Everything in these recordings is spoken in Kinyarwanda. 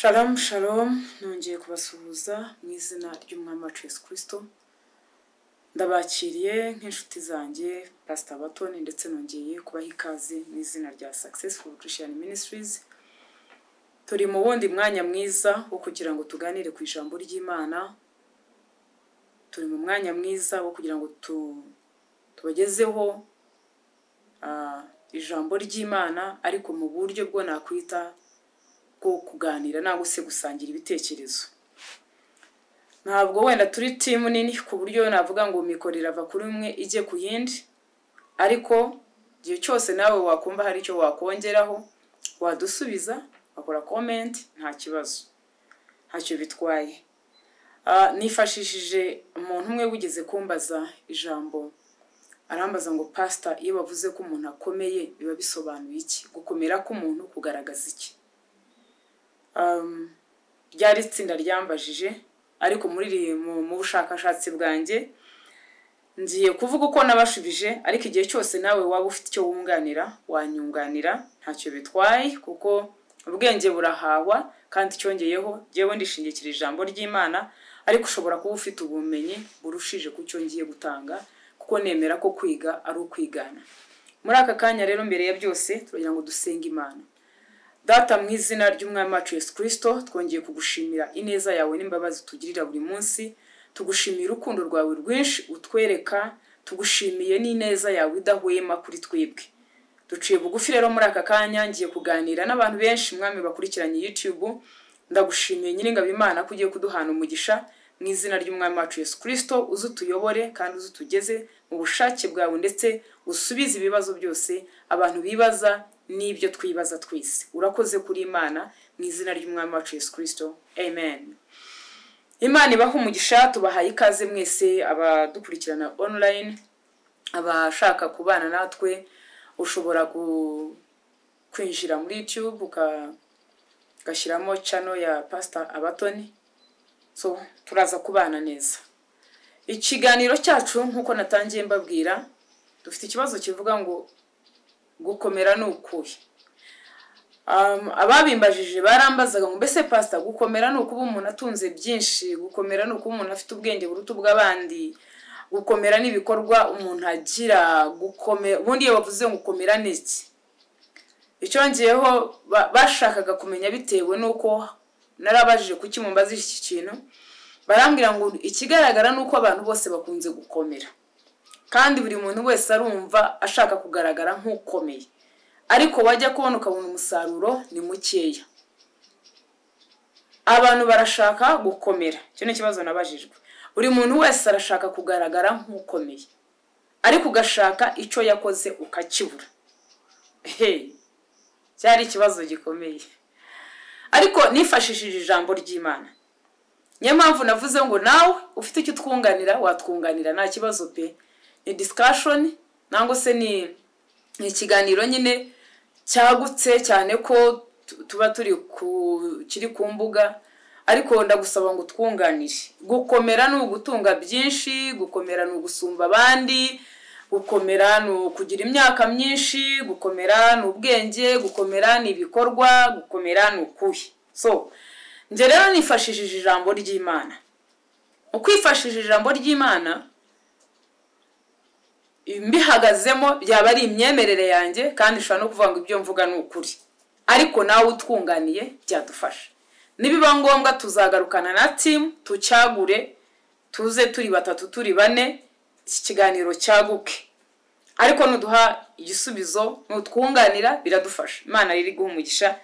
Shalom shalom, nongeye kubasuhuza mu izina ry'Umwami wacu Yesu Kristo. Ndabakiriye nk'inshuti zanjye Pastor Batoni, ndetse nongeye kubaha ikaze mu izina rya Successful Christian Ministries. Turi mu wundi mwanya mwiza wo kugira ngo tuganire ku ijambo ry'Imana. Turi mu mwanya mwiza wo kugira ngo tubagezeho ijambo ry'Imana, ariko mu buryo bwo nakwita bwo kuganira nangwa se gusangira ibitekerezo. Ntabwo wenda turi team nini ku buryo navuga ngo mikoro irava kuri umwe ijye ku yindi, ariko igihe cyose nawe wakumva hari icyo wakongeraho wadusubiza, wakora comment, nta kibazo, ntacyo bitwaye. Nifashishije umuntu umwe wigeze kumbaza ijambo, arambaza ngo: "Pastor, iyo bavuze ko umuntu akomeye biba bisobanuye iki? Gukomera k'umuntu kugaragaza iki?" Ryari itsinda ryambajije, ariko mu bushakashatsi bwanjye ngiye kuvuga uko nabashubije, ariko igihe cyose nawe waba ufite icyo wunganira wanyunganira, ntacyo bitwaye, kuko ubwenge burahahwa. Kandi icyongeyeho, jyewe ndishingikira ijambo ry'Imana, ariko ushobora kuba ufite ubumenyi burushije ku cyo ngiye gutanga, kuko nemera ko kwiga ari ukwigana. Muri aka kanya rero, mbere ya byose turagira ngo dusenge Imana. Data, mu izina ry'Umwami wacu Yesu Kristo, twongeye kugushimira ineza yawe n'imbabazi tugirira buri munsi. Tugushimiye urukundo rwawe rwinshi utwereka, tugushimiye n'ineza yawe idahwema kuri twebwe. Duciye bugufi rero muri aka kanya, ngiye kuganira n'abantu benshi, Mwami, bakurikiranye YouTube. Ndagushimiye, Nyiringabo Imana, ko ugiye kuduhana umugisha. Mu izina ry'Umwami wacu Yesu Kristo, uze utuyobore kandi uze utugeze mu bushake bwawe, ndetse usubize ibibazo byose abantu bibaza n'ibyo twibaza twese. Urakoze kuri Imana. Mu izina ry'Umwami wacu Yesu Kristo, amen. Imana ibaha umugisha. Tubahaye ikaze mwese abadukurikirana online. Abashaka kubana natwe, ushobora kwinjira muri YouTube ugashyiramo channel ya Pastor Abatoni, so turaza kubana neza. Ikiganiro cyacu, nk'uko natangiye mbabwira, dufite ikibazo kivuga ngo: "Gukomera ni ukuhe?" Ababimbajije barambazaga ngo: "Mbese pastor, gukomera ni ukuba umuntu atunze byinshi? Gukomera ni ukuba umuntu afite ubwenge buruta ubw'abandi? Gukomera ni ibikorwa umuntu agira? Gukomera, ubundi iyo bavuze ngo gukomera ni iki?" Icyongeyeho, bashakaga kumenya bitewe n'uko narabajije: "Kuki mumbaza iki kintu?" Barambwira ngo ikigaragara ni uko abantu bose bakunze gukomera, kandi buri muntu wese arumva ashaka kugaragara nk'ukomeye, ariko wajya kubona ukabona umusaruro ni mukeya. Abantu barashaka gukomera. Icyo ni ikibazo nabajijwe. Buri muntu wese arashaka kugaragara nk'ukomeye, ariko ugashaka icyo yakoze ukakibura. Hey, cyari ikibazo gikomeye, ariko nifashishije ijambo ry'Imana. Niyo mpamvu navuze ngo nawe ufite icyo utwunganira watwunganira, nta kibazo pe. Ni discussion nangwa se ni ikiganiro nyine cyagutse cyane, ko tuba turi ku kiri ku mbuga, ariko ndagusaba ngo twunganire. Gukomera ni ugutunga byinshi? Gukomera ni ugusumba abandi? Gukomera ni ukugira imyaka myinshi? Gukomera ni ubwenge? Gukomera ni ibikorwa? Gukomera ni ukuhe? So njye rero nifashishije ijambo ry'Imana. Ukwifashishije ijambo ry'Imana mbihagazemo, byaba ari imyemerere yanjye, kandi ushobora no kuvuga ngo ibyo mvuga ni ukuri, ariko nawe utwunganiye byadufasha. Nibiba ngombwa tuzagarukana na team, tucyagure, tuze turi batatu, turi bane, iki kiganiro cyaguke, ariko nuduha igisubizo, nutwunganira, biradufasha. Imana riri guha umugisha.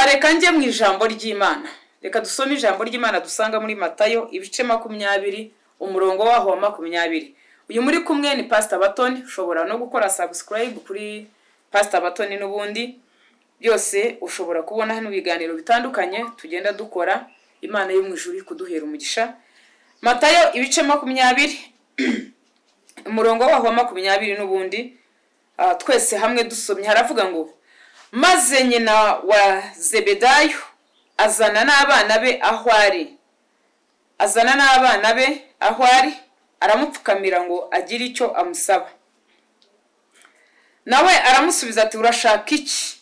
Reka njye mu ijambo ry'Imana. Reka dusome ijambo ry'Imana dusanga muri Matayo ibice 20, umurongo waho wa 20. Uyu muri kumwe ni Pastor Batoni. Ushobora no gukora subscribe kuri Pastor Batoni n'ubundi byose ushobora kubona hano ibiganiro bitandukanye tugenda dukora. Imana yo mu ijuru iri kuduhera umugisha. Matayo ibice 20, umurongo waho wa 20 n'ubundi, twese hamwe dusomye haravuga ngo: "Maze nyina wa Zebedayo azana n'abana be aho ari, azana n'abana be aho ari, aramupfukamira ngo agire icyo amusaba. Nawe aramusubiza ati: 'Urashaka iki?'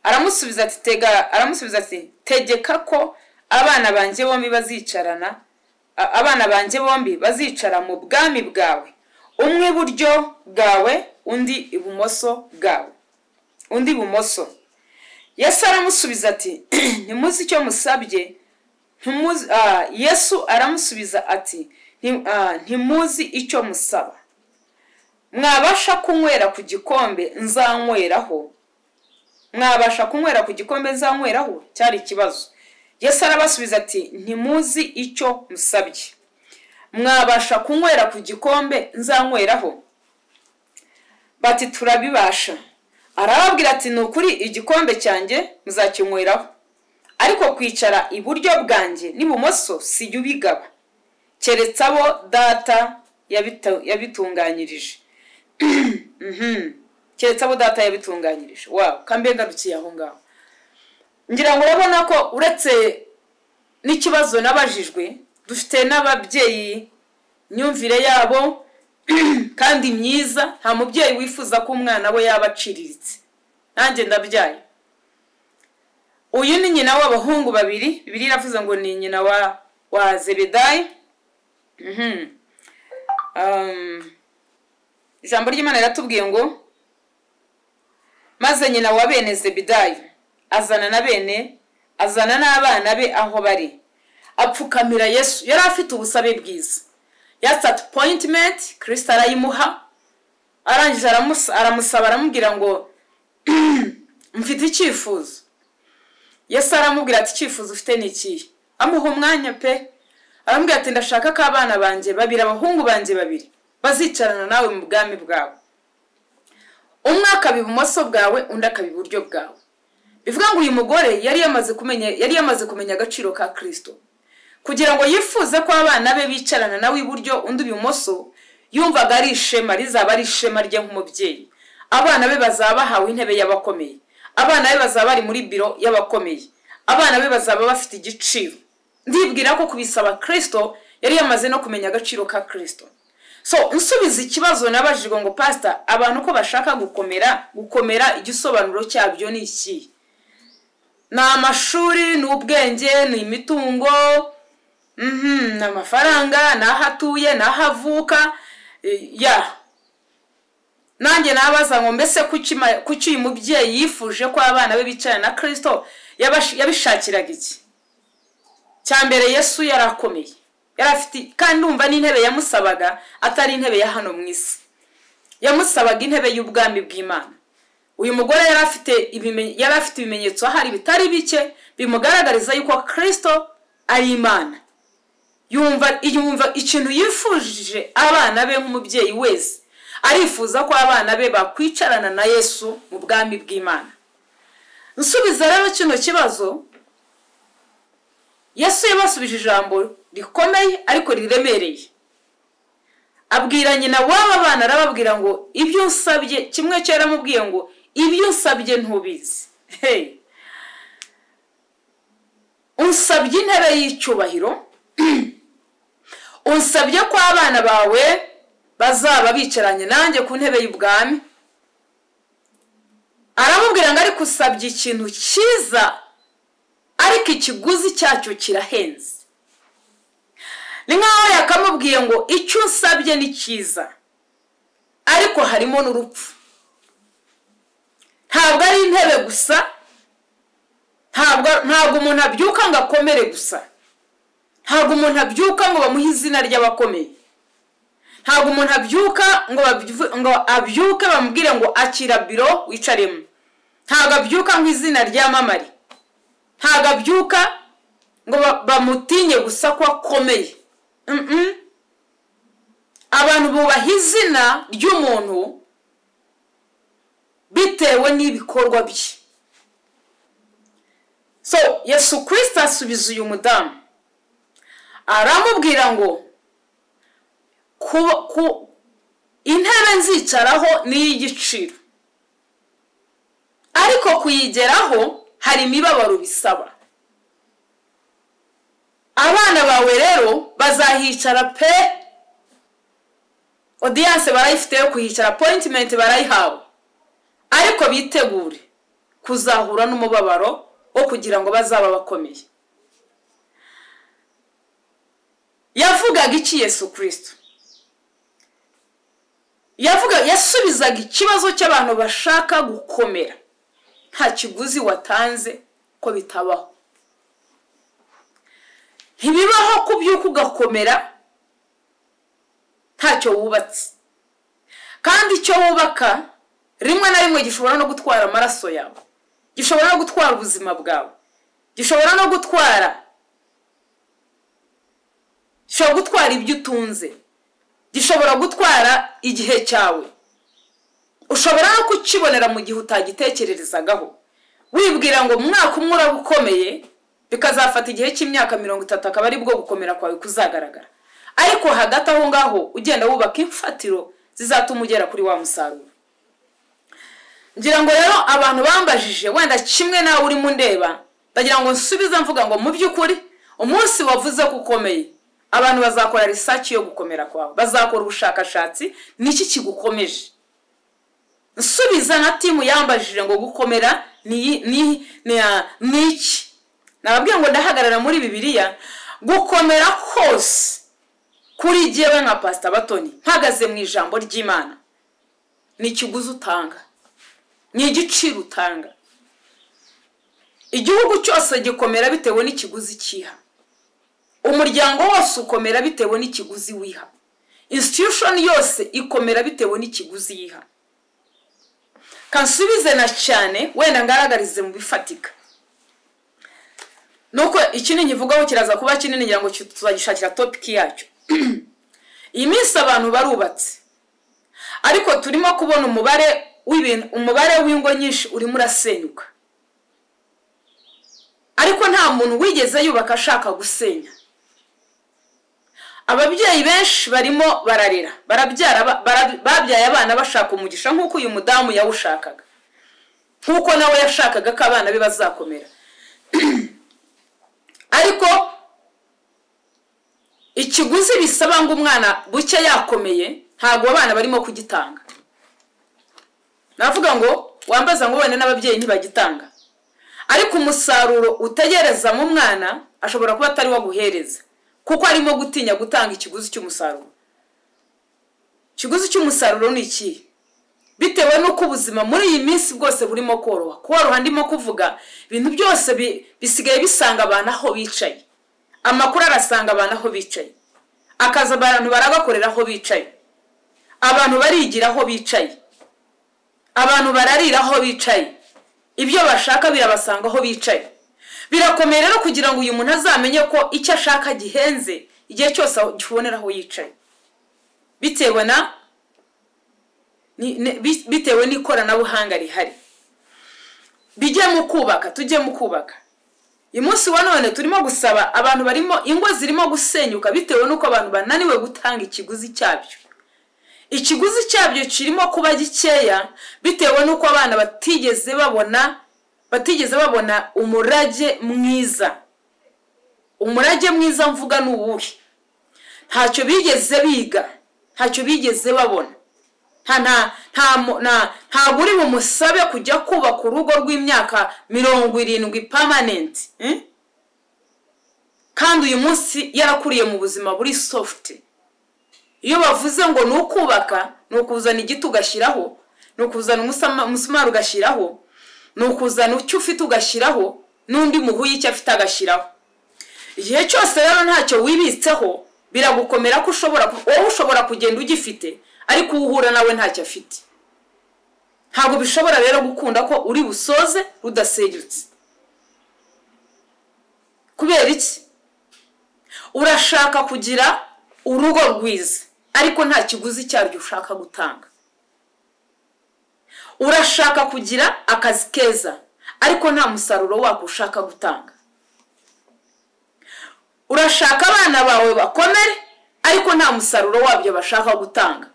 Aramusubiza ati tega, aramusubiza ati tegeka ko abana banjye bombi bazicarana, abana banjye bombi bazicara mu bwami bwawe, umwe iburyo bwawe undi ibumoso bwawe, undi ibumoso. Yesu aramusubiza ati ntimuzi icyo musabye. Yesu aramusubiza ati ntimuzi icyo musaba. Mwabasha kunywera ku gikombe nzanyweraho? Mwabasha kunywera ku gikombe nzanyweraho? Cyari ikibazo. Yesu arabasubiza ati ntimuzi icyo musabye. Mwabasha kunywera ku gikombe nzanyweraho? Bati turabibasha. Arababwira ati ni ukuri igikombe cyanjye muzakinyweraho, ariko kwicara iburyo bwanjye n'ibumoso si jye ubigaba, keretse abo data yabitunganyirije. Keretse abo data yabitunganyirije. Wow, kambe ngarukiye aho ngaho. Ngira ngo urabona ko uretse n'ikibazo nabajijwe, dufite n'ababyeyi imyumvire yabo kandi myiza. Nta mubyeyi wifuza ko umwana we yaba aciriritse. Nanjye ndabyaye. Uyu ni nyina w'abahungu babiri. Bibiliya iravuze ngo ni nyina wa Zebedayi. Ijambo ry'Imana riratubwiye ngo maze nyina wa bene Zebedayi azana n'abana be aho bari, apfukamira Yesu. Yari afite ubusabe bwiza, yatse appointment, Kristo arayimuha. Arangije aramusaba, aramubwira ngo mfite icyifuzo. Yesu aramubwira ati icyifuzo ufite ni ikihe? Amuha umwanya pe, aramubwira ati ndashaka ko abana banjye babiri, abahungu banjye babiri, bazicarana nawe mu bwami bwawe, umwe akaba ibumoso bwawe undi akaba iburyo bwawe. Bivuga ngo uyu mugore yari yamaze kumenya agaciro ka Kristo, kugira ngo yifuze ko abana be bicarana nawe iburyo undi ibumoso. Yumvaga ari ishema, rizaba ari ishema rye nk'umubyeyi. Abana be bazaba bahawe intebe y'abakomeye, abana be bazaba bari muri biro y'abakomeye, abana be bazaba bafite igiciro. Ndibwira ko kubisaba Kristo yari yamaze no kumenya agaciro ka Kristo. So nsubiza ikibazo nabajijwe ngo pastor, abantu ko bashaka gukomera igisobanuro cyabyo ni iki? Ni amashuri, ni ubwenge, ni imitungo, ni amafaranga, ni aho atuye, ni aho avuka. Ya nanjye nabaza ngo mbese kuki uyu mubyeyi yifuje ko abana be bicarana na Kristo? Yabishakiraga iki? Cya mbere, Yesu yarakomeye, yari afite, kandi ndumva n'intebe yamusabaga atari intebe ya hano mu isi, yamusabaga intebe y'ubwami bw'Imana. Uyu mugore yari afite ibimenyetso ahari bitari bike bimugaragariza yuko Kristo ari Imana. Yumva ikintu yifujije abana be nk'umubyeyi wese, arifuza ko abana be bakwicarana na Yesu mu bwami bw'Imana. Nsubiza rero kino kibazo, Yesu yabasubije ijambo rikomeye ariko riremereye. Abwira nyina w'aba bana, arababwira ngo ibyo nsabye, kimwe cyo yaramubwiye ngo ibyo nsabye ntubizi. Hey, unsabye intebe y'icyubahiro, unsabye ko abana bawe bazaba bicaranye nanjye ku ntebe y'ubwami. Aramubwira ngo ariko usabye ikintu cyiza, ariko ikiguzi cyacyo kirahenze. Ni nkaho yakamubwiye ngo icyo usabye ni cyiza, ariko harimo n'urupfu. Ntabwo ari intebe gusa, ntabwo umuntu abyuka ngo akomere gusa, ntabwo umuntu abyuka ngo bamuhe izina ry'abakomeye, ntabwo umuntu abyuka ngo abyuke bamubwire ngo akira biro wicaremo, ntabwo abyuka ngo izina ryamamare, ntabwo abyuka ngo bamutinye gusa ko akomeye. Abantu bubaha izina ry'umuntu bitewe n'ibikorwa bye. So Yesu Kristo asubiza uyu mudamu, aramubwira ngo intebe nzicaraho ni iy'igiciro, ariko kuyigeraho hari imibabaro bisaba. Abana bawe rero bazahicara pe, audience barayifite yo kuhicara, appointment barayihawe, ariko bitegure kuzahura n'umubabaro wo kugira ngo bazaba bakomeye. Yavugaga iki Yesu Kristo? Yasubizaga ikibazo cy'abantu bashaka gukomera nta kiguzi watanze ko bitabaho. Ntibibaho kubyuka ugakomera ntacyo wubatse, kandi icyo wubaka rimwe na rimwe gishobora no gutwara amaraso yawe, gishobora no gutwara ubuzima bwawe, gishobora no gutwara, gishobora gutwara ibyo utunze, gishobora gutwara igihe cyawe. Ushobora no kukibonera mu gihe utagitekererezagaho, wibwira ngo umwaka umwe uraba ukomeye, bikazafata igihe cy'imyaka 30 akaba ari bwo gukomera kwawe kuzagaragara. Ariko hagati aho ngaho ugenda wubaka imfatiro zizatuma ugera kuri wa musaruro. Ngira ngo rero abantu bambajije wenda kimwe nawe urimo ndeba, ndagira ngo nsubize mvuga ngo mu by'ukuri umunsi wavuze ko ukomeye, abantu bazakora research yo gukomera kwawe, bazakora ubushakashatsi niki kigukomeje. Nsubiza na timu yambajije ngo gukomera ni iki? Nababwiye ngo ndahagarara muri Bibiliya. Gukomera kose kuri jyewe nka Pastor Batoni mpagaze mu ijambo ry'Imana ni ikiguzi utanga, ni igiciro utanga. Igihugu cyose gikomera bitewe n'ikiguzi cyiha, umuryango wose ukomera bitewe n'ikiguzi wiha, institution yose ikomera bitewe n'ikiguzi yiha. Kansubize na cyane wenda ngaragarize mu bifatika. Nuko ikindi nkivugaho kiraza kuba kinini, ngira ngo tuzagishakira topic yacyo. Iyi minsi abantu barubatse, ariko turimo kubona umubare w'ibintu, umubare w'ingo nyinshi urimo urasenyuka. Ariko nta muntu wigeze yubaka ashaka gusenya. Ababyeyi benshi barimo bararira, barabyara, babyaye abana bashaka umugisha nk'uko uyu mudamu yawushakaga, nk'uko nawe yashakaga ko abana be bazakomera. Ariko ikiguzi bisaba ngo umwana buke yakomeye, ntabwo abana barimo kugitanga. Navuga ngo wambaza ngo wenda n'ababyeyi ntibagitanga, ariko umusaruro utegereza mu mwana ashobora kuba atari waguhereza, kuko arimo gutinya gutanga ikiguzi cy'umusaruro. Ikiguzi cy'umusaruro ni iki? Bitewe n'uko ubuzima muri iyi minsi bwose burimo koroha. Koroha ndimo kuvuga ibintu byose bisigaye bisanga abantu aho bicaye, amakuru arasanga abantu aho bicaye, akaza abantu baragakorera aho bicaye, abantu barigira aho bicaye, abantu bararira aho bicaye, ibyo bashaka birabasanga aho bicaye. Birakomeye rero kugira ngo uyu muntu azamenye ko icyo ashaka gihenze igihe cyose gibonera aho yicaye, bitewe n'ikoranabuhanga rihari. Bijye mu kubaka, tujye mu kubaka. Uyu munsi wa none turimo gusaba abantu barimo ingo zirimo gusenyuka bitewe n'uko abantu bananiwe gutanga ikiguzi cyabyo. Ikiguzi cyabyo kirimo kuba gikeya bitewe n'uko abana batigeze babona umurage mwiza. Umurage mwiza mvuga ni uwuhe? Ntacyo bigeze biga, ntacyo bigeze babona. Ntabwo uri bumusabe kujya kubaka urugo rw'imyaka 70 permanent, kandi uyu munsi yarakuriye mu buzima buri soft. Iyo bavuze ngo ni ukubaka, ni ukuzana igiti ugashyiraho, ni ukuzana umusumari ugashyiraho, ni ukuzana icyo ufite ugashyiraho, n'undi muhuye icyo afite agashyiraho. Igihe cyose rero ntacyo wibitseho, biragukomera ko wowe ushobora kugenda ugifite, ariko uhura nawe ntacyo afite. Ntabwo bishobora rero gukunda ko uri busoze rudasenyutse. Kubera iki? Urashaka kugira urugo rwiza, ariko nta kiguzi cyaryo ushaka gutanga. Urashaka kugira akazi keza, ariko nta musaruro wako ushaka gutanga. Urashaka abana bawe bakomere, ariko nta musaruro wabyo bashaka gutanga.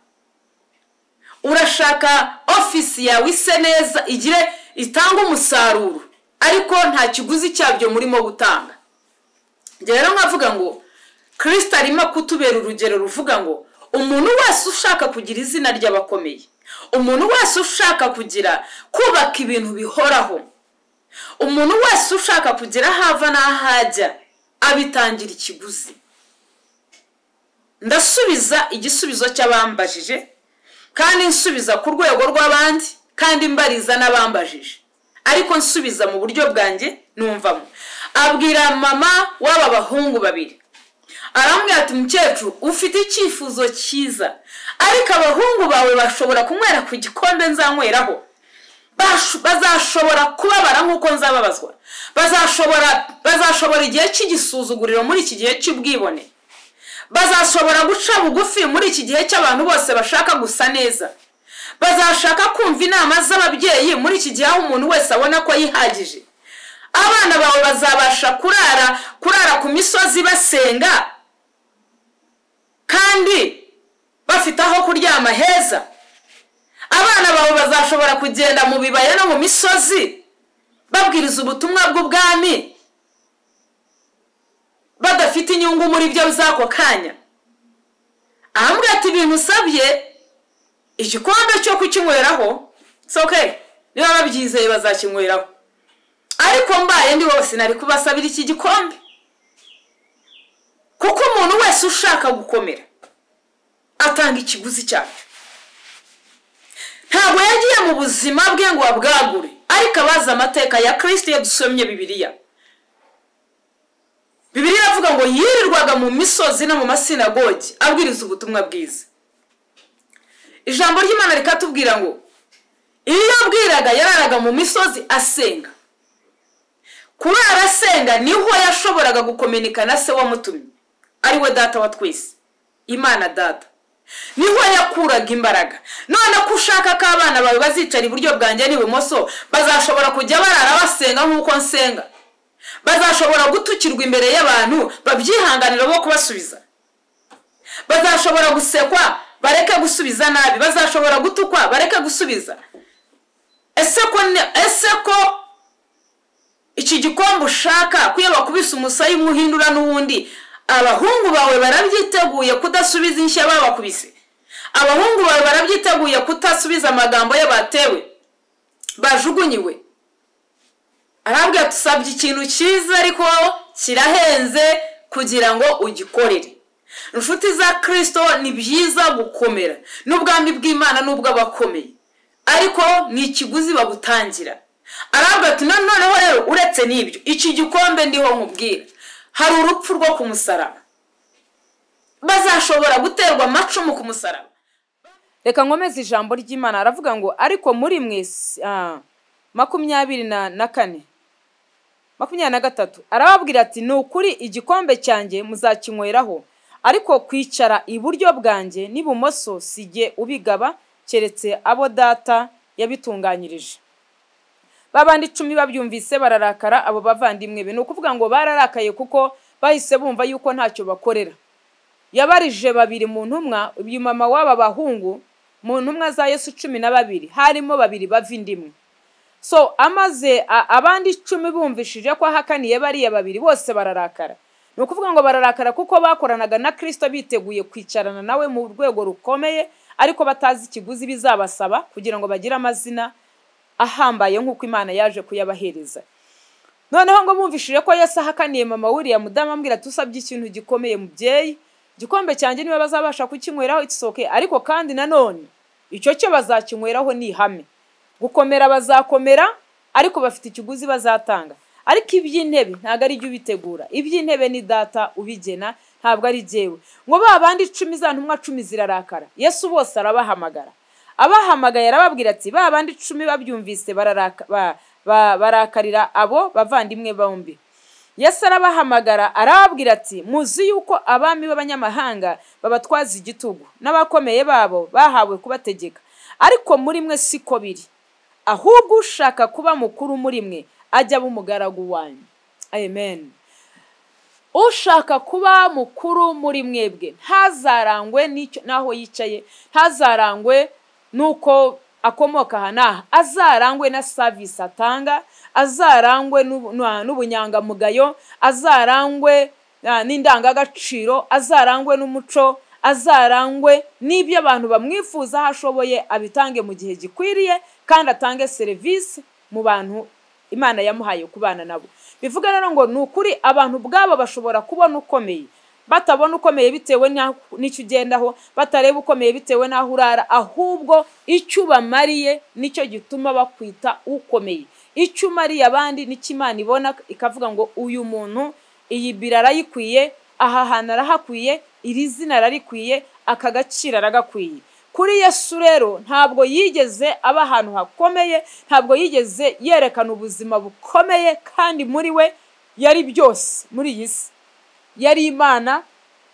Urashaka ofisi yawe ise neza, igire itanga umusaruro, ariko nta kiguzi cyabyo murimo gutanga. Njye rero nkavuga ngo Kristo arimo kutubera urugero ruvuga ngo umuntu wese ushaka kugira izina ry'abakomeye, umuntu wese ushaka kugira kubaka ibintu bihoraho, Umuntu wese ushaka kugera ahava n'ahajya abitangira ikiguzi. Ndasubiza igisubizo cy'abambajije, kandi nsubiza ku rwego rw'abandi, kandi mbariza n'abambajije, ariko nsubiza mu buryo bwanjye numvamo. Abwira mama w'aba bahungu babiri, arambwira ati mukecuru ufite icyifuzo cyiza, ariko abahungu bawe bashobora kunywera ku gikombe nzanyweraho, bazashobora kubabara nk'uko nzababazwa, bazashobora igihe cy'igisuzuguriro muri iki gihe cy'ubwibone, bazashobora guca bugufi muri iki gihe cy'abantu bose bashaka gusa neza, bazashaka kumva inama z'ababyeyi muri iki gihe aho umuntu wese abona ko yihagije. Abana bawe bazabasha kurara ku misozi basenga kandi bafite aho kuryama heza. Abana bawe bazashobora kugenda mu bibaya no mu misozi babwiriza ubutumwa bw'ubwami badafite inyungu muri byo zako kanya. Ahambwe ati ibintu usabye igikombe cyo kukinyweraho, it's okay, niba babyizeye bazakinyweraho, ariko mbaye ndi wose nari kubasabira iki gikombe. Kuko umuntu wese ushaka gukomera atanga ikiguzi cyacyo. Ntabwo yagiye mu buzima bwe ngo abwagure, ariko abaza amateka ya Kristo yadusomye Bibiliya. Bibiliya iravuga ngo yirirwaga mu misozi no mu masinagogi abwiriza ubutumwa bwiza. Ijambo ry'Imana rikatubwira ngo iyo abwiraga yararaga mu misozi asenga. Kurara asenga niho yashoboraga gukominika na se wamutumye, ari we data wa twese, Imana data. Niho yakuraga imbaraga. None ko ushaka ko abana bawe bazicara iburyo bwanjye n'ibumoso, bazashobora kujya barara basenga nk'uko nsenga, bazashobora gutukirwa imbere y'abantu babyihanganira bo kubasubiza, bazashobora gusekwa bareke gusubiza nabi, bazashobora gutukwa bareke gusubiza. Ese ko iki gikombe ushaka kuyo bakubise umusayi umuhindura n'uwundi, abahungu bawe barabyiteguye kudasubiza inshya babakubise, abahungu bawe barabyiteguye kutasubiza amagambo y'abatewe bajugunyiwe. Arabwira tusabye ikintu cyiza ariko kirahenze kugira ngo ugikorere. Inshuti za Kristo, ni byiza gukomera n'ubwami bw'Imana n'ubw'abakomeye, ariko ni ikiguzi bagutangira. Arabwira ati noneho rero uretse n'ibyo, iki gikombe ndiho nkubwira, hari urupfu rwo ku musaraba, bazashobora guterwa amacumu ku musaraba. Reka nkomeze ijambo ry'Imana. Aravuga ngo ariko muri mwe 24 23 arababwira ati ni ukuri igikombe cyanjye muzakinyweraho, ariko kwicara iburyo bwanjye n'ibumoso sijye ubigaba, keretse abo data yabitunganyirije. Babandi 10 babyumvise bararakara abo bavandimwe be. Ni ukuvuga ngo bararakaye kuko bahise bumva yuko ntacyo bakorera. Yabarije babiri mu ntumwa, uyu mama w'aba bahungu mu ntumwa za Yesu 12 harimo babiri bava indimwe. So amaze abandi 10 bumvishije ko ahakaniye bariya babiri bose bararakara. Ni ukuvuga ngo bararakara kuko bakoranaga na Kristo biteguye kwicarana nawe mu rwego rukomeye, ariko batazi ikiguzi bizabasaba kugira ngo bagire amazina ahambaye nk'uko Imana yaje kuyabahereza. Noneho ngo bumvishije ko Yesu ahakaniye mama wuriya mudamu, ambwira tusabye ikintu gikomeye mubyeyi, igikombe cyanjye niba bazabasha kukinyweraho it's okay, ariko kandi nanone icyo cyo bazakinyweraho ni ihame. Gukomera bazakomera, ariko bafite ikiguzi bazatanga. Ariko iby'intebe ntabwo ari jye ubitegura, iby'intebe ni data ubigena, ntabwo ari jyewe. Ngo ba bandi 10 za ntumwa 10 zirarakara, Yesu bose arabahamagara. Abahamagaye arababwira ati ba bandi 10 babyumvise barakarira abo bavandimwe bombi. Yesu arabahamagara arababwira ati muzi yuko abami b'abanyamahanga babatwaza igitugu n'abakomeye babo bahawe kubategeka, ariko muri mwe siko biri, ahubwo ushaka kuba mukuru muri mwe ajya aba umugaragu wanyu. Amen. Ushaka kuba mukuru muri mwebwe ntazarangwe n'aho yicaye, ntazarangwe nuko akomoka aha n'aha, azarangwe na service atanga, azarangwe n'ubunyangamugayo, azarangwe n'indangagaciro, azarangwe n'umuco, azarangwe n'ibyo abantu bamwifuza aho ashoboye abitange mu gihe gikwiriye, kandi atange serivisi mu bantu Imana yamuhaye kubana nabo. Bivuga rero ngo ni ukuri abantu ubwabo bashobora kubona ukomeye, batabona ukomeye bitewe n'icyo ugendaho, batareba ukomeye bitewe n'aho urara, ahubwo icyo ubamariye nicyo gituma bakwita ukomeye. Icyo umariye abandi nicyo Imana ibona ikavuga ngo uyu muntu iyi bira arayikwiye, aha hantu arahakwiye, iri zina ararikwiye, aka gaciro aragakwiye. Kuri Yesu rero ntabwo yigeze aba ahantu hakomeye, ntabwo yigeze yerekana ubuzima bukomeye, kandi muri we yari byose muri iyi si. Yari Imana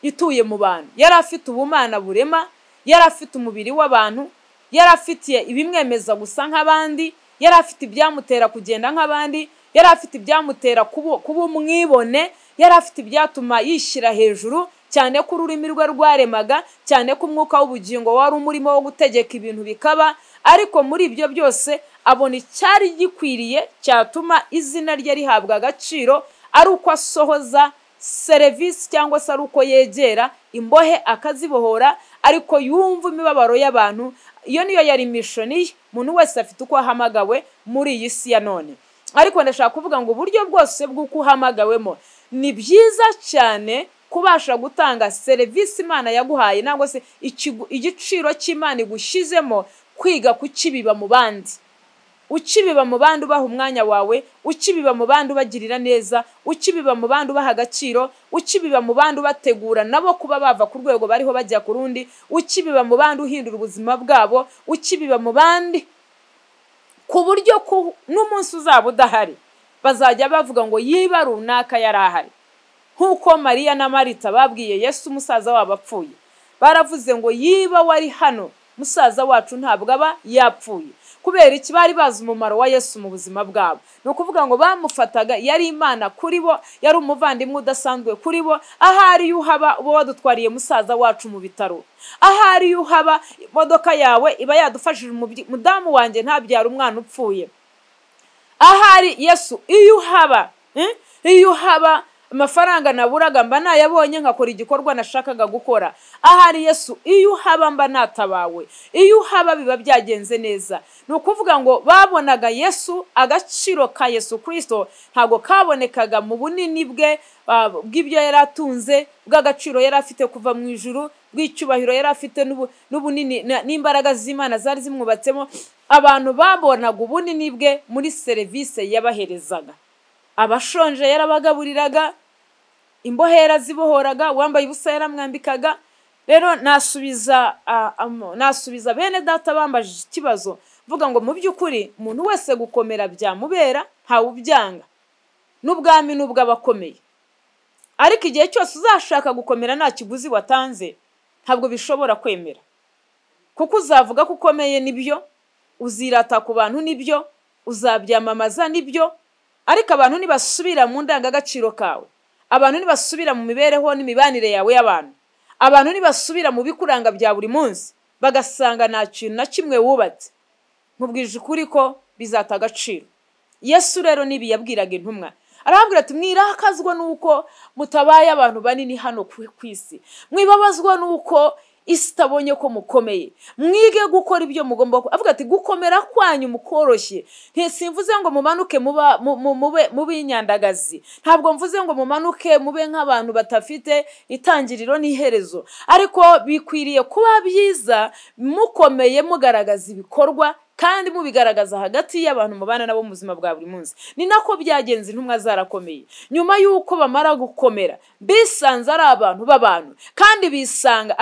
ituye mu bantu, yari afite ubumana burema, yari afite umubiri w'abantu, yari afitiye ibimwemeza gusa nk'abandi, yari afite ibyamutera kugenda nk'abandi, yari afite ibyamutera kuba umwibone, yari afite ibyatuma yishyira hejuru, cyane ko ururimi rwe rwaremaga, cyane ko umwuka w'ubugingo wari umurimo wo gutegeka ibintu bikaba. Ariko muri ibyo byose abona icyari gikwiriye cyatuma izina rye rihabwa agaciro ari uko asohoza serivisi, cyangwa se ari uko yegera imbohe akazibohora, ariko yumva imibabaro y'abantu. Iyo niyo yari mission ye. Umuntu wese afite uko ahamagawe muri iyi si ya none. Ariko ndashaka kuvuga ngo uburyo bwose bw'uko uhamagawemo ni byiza cyane kubasha gutanga serivisi Imana yaguhaye, nangwa se igiciro cy'Imana igushyizemo, kwiga kukibiba mu bandi. Ukibiba mu bandi ubaha umwanya wawe, ukibiba mu bandi ubagirira neza, ukibiba mu bandi ubaha agaciro, ukibiba mu bandi ubategura nabo kuba bava ku rwego bariho bajya ku rundi, ukibiba mu bandi uhindura ubuzima bwabo, ukibiba mu bandi ku buryo n'umunsi uzaba udahari bazajya bavuga ngo yiba runaka yari ahari. Nk'uko Mariya na Marita babwiye Yesu umusaza wabo apfuye, baravuze ngo yiba wari hano musaza wacu ntabwo aba yapfuye. Kubera iki? Bari bazi umumaro wa Yesu mu buzima bwabo. Ni ukuvuga ngo bamufataga yari Imana kuri bo, yari umuvandimwe udasanzwe kuri bo. Ahari yuhaba uba wadutwariye musaza wacu mu bitaro, ahari yuhaba imodoka yawe iba yadufashije umudamu wanjye ntabyara umwana upfuye. Ahari Yesu iyo uhaba, iyo uhaba amafaranga naburaga mba nayabonye nkakora igikorwa nashakaga gukora. Ahari Yesu iyo uhaba mba natabawe, iyo uhaba biba byagenze neza. Ni ukuvuga ngo babonaga Yesu, agaciro ka Yesu Kristo ntabwo kabonekaga mu bunini bwe bw'ibyo yari atunze, bw'agaciro yari afite kuva mu ijuru, bw'icyubahiro yari afite n'ubunini n'imbaraga z'Imana zari zimwubatsemo. Abantu babonaga ubunini bwe muri serivisi yabaherezaga. Abashonje yarabagaburiraga, imbohe yarazibohoraga, uwambaye ubusa yaramwambikaga. Rero nasubiza bene data bambajije ikibazo mvuga ngo mu by'ukuri umuntu wese gukomera byamubera, ntawubyanga, n'ubwami n'ubw'abakomeye. Ariko igihe cyose uzashaka gukomera nta kiguzi watanze, ntabwo bishobora kwemera, kuko uzavuga ko ukomeye nibyo, uzirata ku bantu nibyo, uzabyamamaza nibyo, ariko abantu nibasubira mu ndangagaciro kawe, abantu nibasubira mu mibereho n'imibanire yawe y'abantu, abantu nibasubira mu bikuranga bya buri munsi, bagasanga nta kintu na kimwe wubatse, nkubwije ukuri ko bizata agaciro. Yesu rero nibi yabwiraga intumwa, arababwira ati mwirakazwa nuko mutabaye abantu banini hano ku isi, mwibabazwa nuko isi itabonye ko mukomeye, mwige gukora ibyo mugomba. Avuga ati gukomera kwanyu mukoroshye. Ntisimvuze ngo mumanuke mube inyandagazi, ntabwo mvuze ngo mumanuke mube nk'abantu batafite itangiriro n'iherezo, ariko bikwiriye kuba byiza mukomeye mugaragaza ibikorwa kandi mubigaragaza hagati y'abantu mubana nabo mu buzima bwa buri munsi. Ni nako byagenze intumwa zarakomeye. Nyuma y'uko bamara gukomera bisanze ari abantu b'abantu, kandi bisanga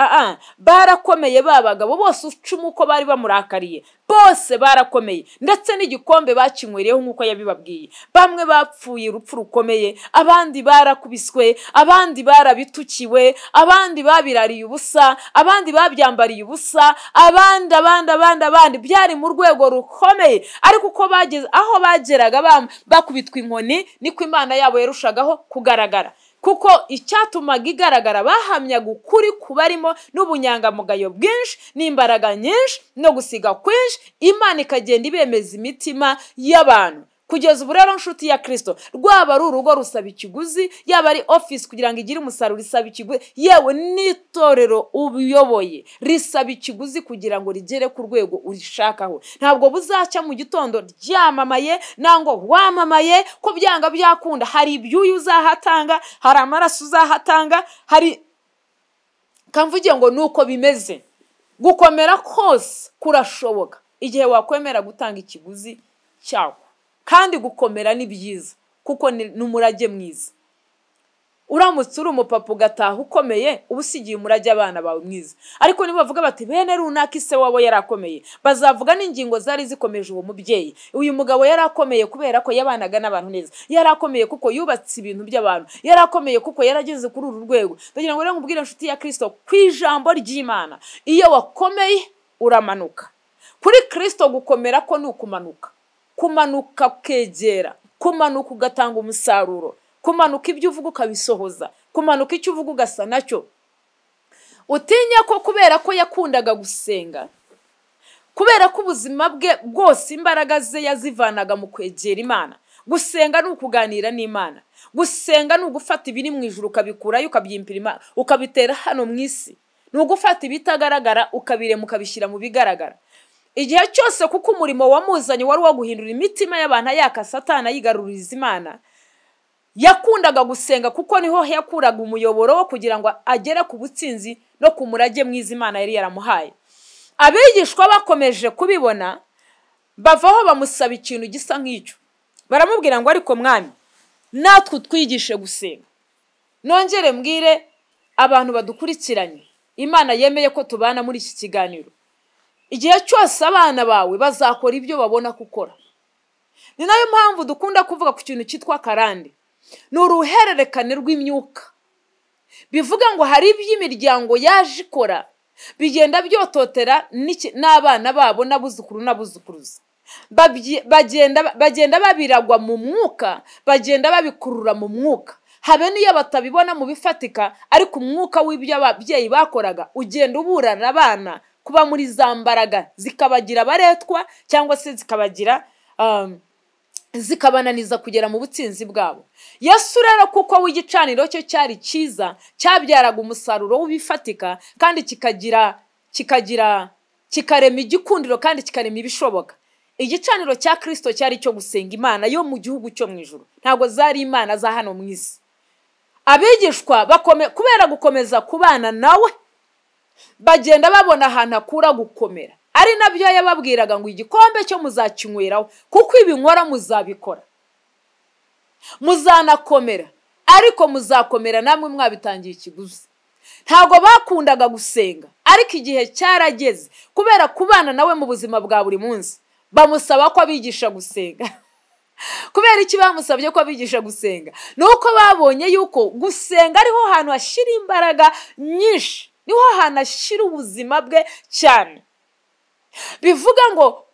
barakomeye, babagabo bose ucuma uko bari bamurakariye bose barakomeye, ndetse n'igikombe bakinywereyeho nk'uko yabibabwiye. Bamwe bapfuye urupfu rukomeye, abandi barakubiswe, abandi barabitukiwe, abandi babirariye ubusa, abandi babyambariye ubusa, abandi abandi abandi abandi, byari mu rwego rukomeye. Ariko uko bageze aho bageraga bakubitwa inkoni, niko Imana yabo yarushagaho kugaragara, kuko icyatumaga igaragara bahamyaga ukuri kubarimo n'ubunyangamugayo bwinshi n'imbaraga nyinshi no gusiga kwinshi. Imana ikagenda ibemeza imitima y'abantu. Kugeza ubu rero nshuti ya Kristo, rwaba ari urugo rusaba ikiguzi, yaba ari office kugira ngo igire umusaruro isaba ikiguzi, yewe n'itorero ubuyoboye risaba ikiguzi kugira ngo rigere ku rwego urishakaho. Ntabwo buzacya mu gitondo ryamamaye nango wamamaye, ko byanga byakunda hari ibyuyu uzahatanga, hari amaraso uzahatanga, hari kamvuge ngo nuko bimeze. Gukomera kose kurashoboka igihe wakwemera gutanga ikiguzi cyako. Kandi gukomera ni byiza kuko ni umurage mwiza. Uramutse uri umupapa ugataha ukomeye, uba usigiye umurage abana bawe mwiza. Ariko niba bavuga bati bene runaka ise wabo yarakomeye, bazavuga n'ingingo zari zikomeje uwo mubyeyi. Uyu mugabo yarakomeye kubera ko yabanaga n'abantu neza, yarakomeye kuko yubatse ibintu by'abantu, yarakomeye kuko yarageze kuri uru rwego. Ndagira ngo rero nkubwire inshuti ya Kristo, ku ijambo ry'Imana, iyo wakomeye uramanuka. Kuri Kristo gukomera ko ni ukumanuka, kumanuka ukegera, kumanuka ugatanga umusaruro, kumanuka ibyo uvuga ukabisohoza, kumanuka icyo uvuga ugasa nacyo. Utinya ko kubera ko yakundaga gusenga, kubera ko ubuzima bwe bwose imbaraga ze yazivanaga mu kwegera Imana. Gusenga ni ukuganira n'Imana, gusenga ni ugufata ibiri mu ijuru ukabikurayo ukabyimpirima ukabitera hano mu isi, ni ugufata ibitagaragara ukabirema ukabishyira mu bigaragara. Igihe cyose kuko umurimo wamuzanye wari uwo guhindura imitima y'abantu ayaka Satani ayigaruriza Imana, yakundaga gusenga kuko niho yakuraga umuyoboro wo kugira ngo agere ku butsinzi no ku murage mwiza Imana yari yaramuhaye. Abigishwa bakomeje kubibona, bavaho bamusaba ikintu gisa nk'icyo, baramubwira ngo ariko mwami, natwe utwigishe gusenga. Nongere mbwire abantu badukurikiranye, Imana yemeye ko tubana muri iki kiganiro, igihe cyose abana bawe bazakora ibyo babona gukora. Ni nayo mpamvu dukunda kuvuga ku kintu cyitwa karande. Ni uruhererekane rw'imyuka. Bivuga ngo hari iby'imiryango yaje ikora bigenda byototera n'abana babo n'abuzukuru n'abuzukuruza. Bagenda babiragwa mu mwuka, bagenda babikurura mu mwuka. Habe niyo batabibona mu bifatika, ariko umwuka w'ibyo ababyeyi bakoraga ugenda uburana abana kuba muri za mbaraga zikabagira abaretwa cyangwa se zikabagira zikabananiza kugera mu butsinzi bwabo. Yesu rero kuko w'igicaniro cyo cyari cyiza, cyabyaraga umusaruro w'ibifatika kandi kikagira kikarema igikundiro kandi kikarema ibishoboka. Igicaniro cya Kristo cyari cyo gusenga Imana yo mu gihugu cyo mu ijuru, ntabwo zari Imana za hano mu isi. Abigishwa kubera gukomeza kubana nawe bagenda babona ahantu akura gukomera. Ari nabyo yababwiraga ngo igikombe cyo muzakinyweraho, kuko ibi nkora muzabikora, muzanakomera, ariko muzakomera namwe mwabitangiye ikiguzi. Ntabwo bakundaga gusenga, ariko igihe cyarageze kubera kubana nawe mu buzima bwa buri munsi bamusaba ko abigisha gusenga. Kubera iki bamusabye ko abigisha gusenga? Nuko babonye yuko gusenga ariho hantu hashira imbaraga nyinshi, niho hantu ashyira ubuzima bwe cyane. Bivuga ngo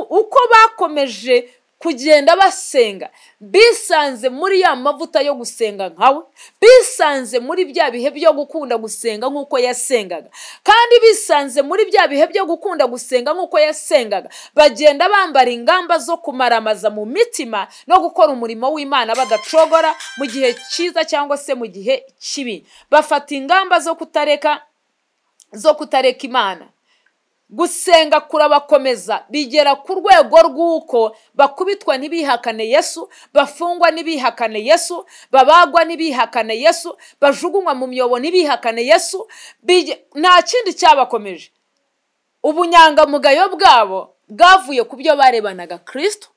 uko bakomeje kugenda basenga, bisanze muri ya mavuta yo gusenga nkawe, bisanze muri bya bihe byo gukunda gusenga nk'uko yasengaga, kandi bisanze muri bya bihe byo gukunda gusenga nk'uko yasengaga, bagenda bambara ingamba zo kumaramaza mu mitima no gukora umurimo w'Imana badacogora mu gihe cyiza cyangwa se mu gihe kibi. Bafata ingamba zo kutareka Imana. Gusenga kurabakomeza bigera ku rwego rw'uko bakubitwa ntibihakane Yesu, bafungwa ntibihakane Yesu, babagwa ntibihakane Yesu, bajugunywa mu myobo ntibihakane Yesu. Nta kindi cyabakomeje. Ubunyangamugayo bwabo bwavuye ku byo barebanaga Kristo.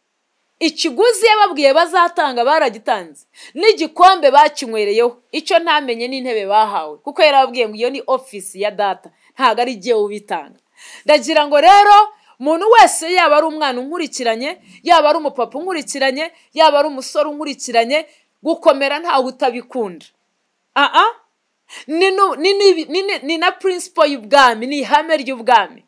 Ikiguzi yababwiye bazatanga baragitanze, n'igikombe bakinywereyeho. Icyo ntamenye n'intebe bahawe, kuko yarababwiye ngo iyo ni office ya data, ntabwo ari jyewe ubitanga. Ndagira ngo rero umuntu wese, yaba ari umwana unkurikiranye, yaba ari umupapa unkurikiranye, yaba ari umusore unkurikiranye, gukomera ntawe utabikunda. Ni na principle y'ubwami, ni ihame ry'ubwami.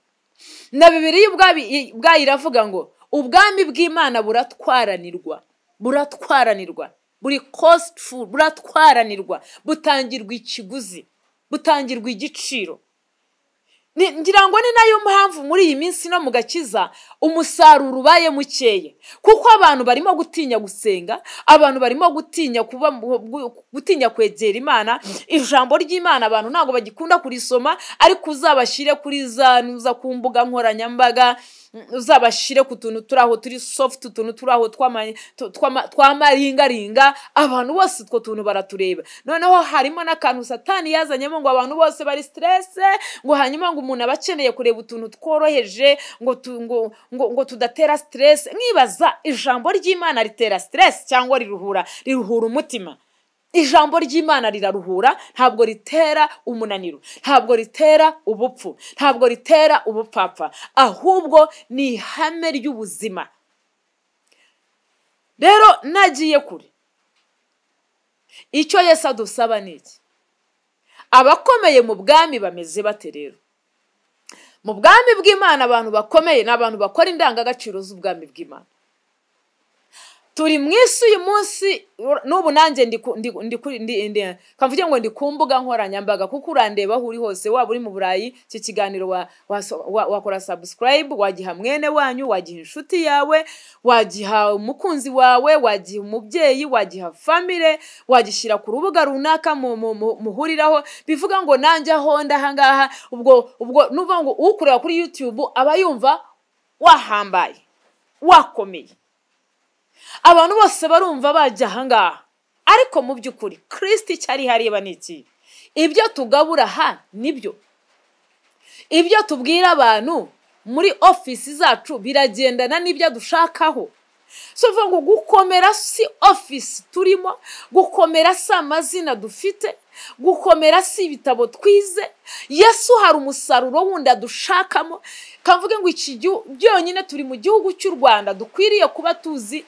Na Bibiliya ubwayo iravuga ngo ubwami bw'Imana buratwaranirwa, buratwaranirwa, buri costful, buratwaranirwa, butangirwa ikiguzi, butangirwa igiciro. Ngira ngo ni nayo mpamvu muri iyi minsi no mu gakiza umusaruro ubaye mukeya, kuko abantu barimo gutinya gusenga, abantu barimo gutinya kuba gutinya kwegera Imana. Ijambo ry'Imana abantu ntabwo bagikunda kurisoma, ariko uzabashyire kuri za nuza ku mbuga nkoranyambaga, uzabashyire ku tuntu turi aho turi soft, utuntu turi aho tw'amaringaringa, abantu bose utwo tuntu baratureba. Noneho harimo n'akantu Satani yazanyemo ngo abantu bose bari stress, ngo hanyuma ngo umuntu aba akeneye kureba utuntu tworoheje ngo tudatera stress. Mwibaza, ijambo ry'Imana ritera stress cyangwa riruhura umutima? Ijambo ry'Imana riraruhura, ntabwo ritera umunaniro, ntabwo ritera ubupfu, ntabwo ritera ubupfapfa, ahubwo ni ihame ry'ubuzima. Rero nagiye kure, icyo Yesu adusaba ni iki? Abakomeye mu bwami bameze bate rero? Mu bwami bw'Imana abantu bakomeye ni abantu bakora indangagaciro z'ubwami bw'Imana. Turi mu isi uyu munsi, n'ubu nanjye kamvuge ngo ndi ku mbuga nkoranyambaga, kuko urandeba aho uri hose, waba uri mu Burayi, iki kiganiro wakora subscribe, wagiha mwene wanyu, wagiha inshuti yawe, wagiha umukunzi wawe, wagiha umubyeyi, wagiha family, wagishyira ku rubuga runaka muhuriraho. Bivuga ngo nanjye aho ndahangaha, ubwo nuvuga ngo ukureba kuri YouTube aba yumva wahambaye, wakomeye. Abantu bose barumva bajya ahangaha, ariko mu by'ukuri Kristo icyo ari hareba ni iki? Ibyo tugabura ha nibyo, ibyo tubwira abantu muri ofisi zacu biragendana n'ibyo dushakaho. So uvuga ngo gukomera si ofisi turimo, gukomera si amazina dufite, gukomera si ibitabo twize. Yesu hari umusaruro wundi adushakamo. Kavuge ngo iki byonyine turi mu gihugu cy'u Rwanda, dukwiriye kuba tuzi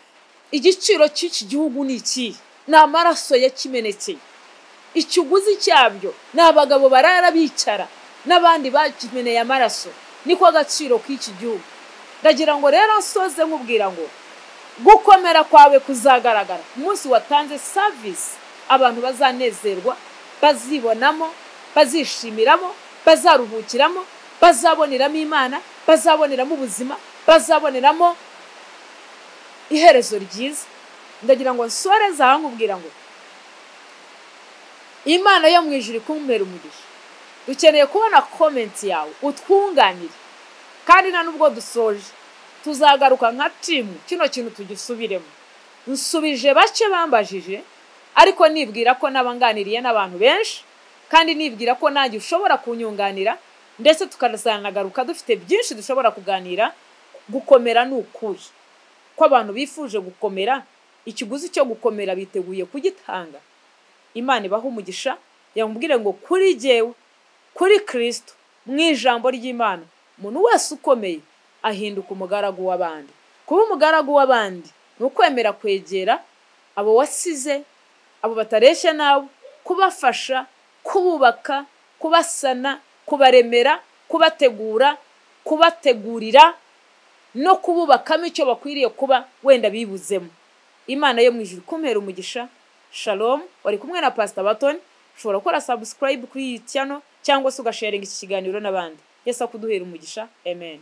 igiciro cy'iki gihugu ni iki? Ni amaraso yakimenekeye, ikiguzi cyabyo ni abagabo barara bicara n'abandi bakimeneye amaraso, niko agaciro k'iki gihugu. Ndagira ngo rero nsoze nkubwira ngo gukomera kwawe kuzagaragara umunsi watanze service, abantu bazanezerwa, bazibonamo, bazishimiramo, bazaruhukiramo, bazaboneramo Imana, bazaboneramo ubuzima, bazaboneramo iherezo ryiza. Ndagira ngo nsoreze aha nkubwira ngo Imana yo mu ijuru ikumpera umugisha. Dukeneye kubona comment yawe, utwunganire, kandi nta nubwo dusoje tuzagaruka nka team kino kintu tugisubiremo. Nsubije bake bambajije, ariko nibwira ko nabanganiriye n'abantu benshi, kandi nibwira ko nanjye ushobora kunyunganira, ndetse tukazanagaruka dufite byinshi dushobora kuganira. Gukomera ni ukuri ko abantu bifuje gukomera, ikiguzi cyo gukomera biteguye kugitanga. Imana ibaha umugisha, yamubwire ngo kuri jyewe, kuri Kristo, mu ijambo ry'Imana, umuntu wese ukomeye ahinduka umugaragu w'abandi. Kuba umugaragu w'abandi ni ukwemera kwegera abo wasize, abo batareshya nawe, kubafasha, kububaka, kubasana, kubaremera, kubategura, kubategurira no kububakamo icyo bakwiriye kuba wenda bibuzemo. Imana yo mu ijuru ikumpera umugisha. Shalom. Wari kumwe na Pastor Batoni. Ushobora gukora subscribe kuri iyi channel cyangwa se ugasharinga iki kiganiro n'abandi. Yesu akuduhera umugisha. Amen.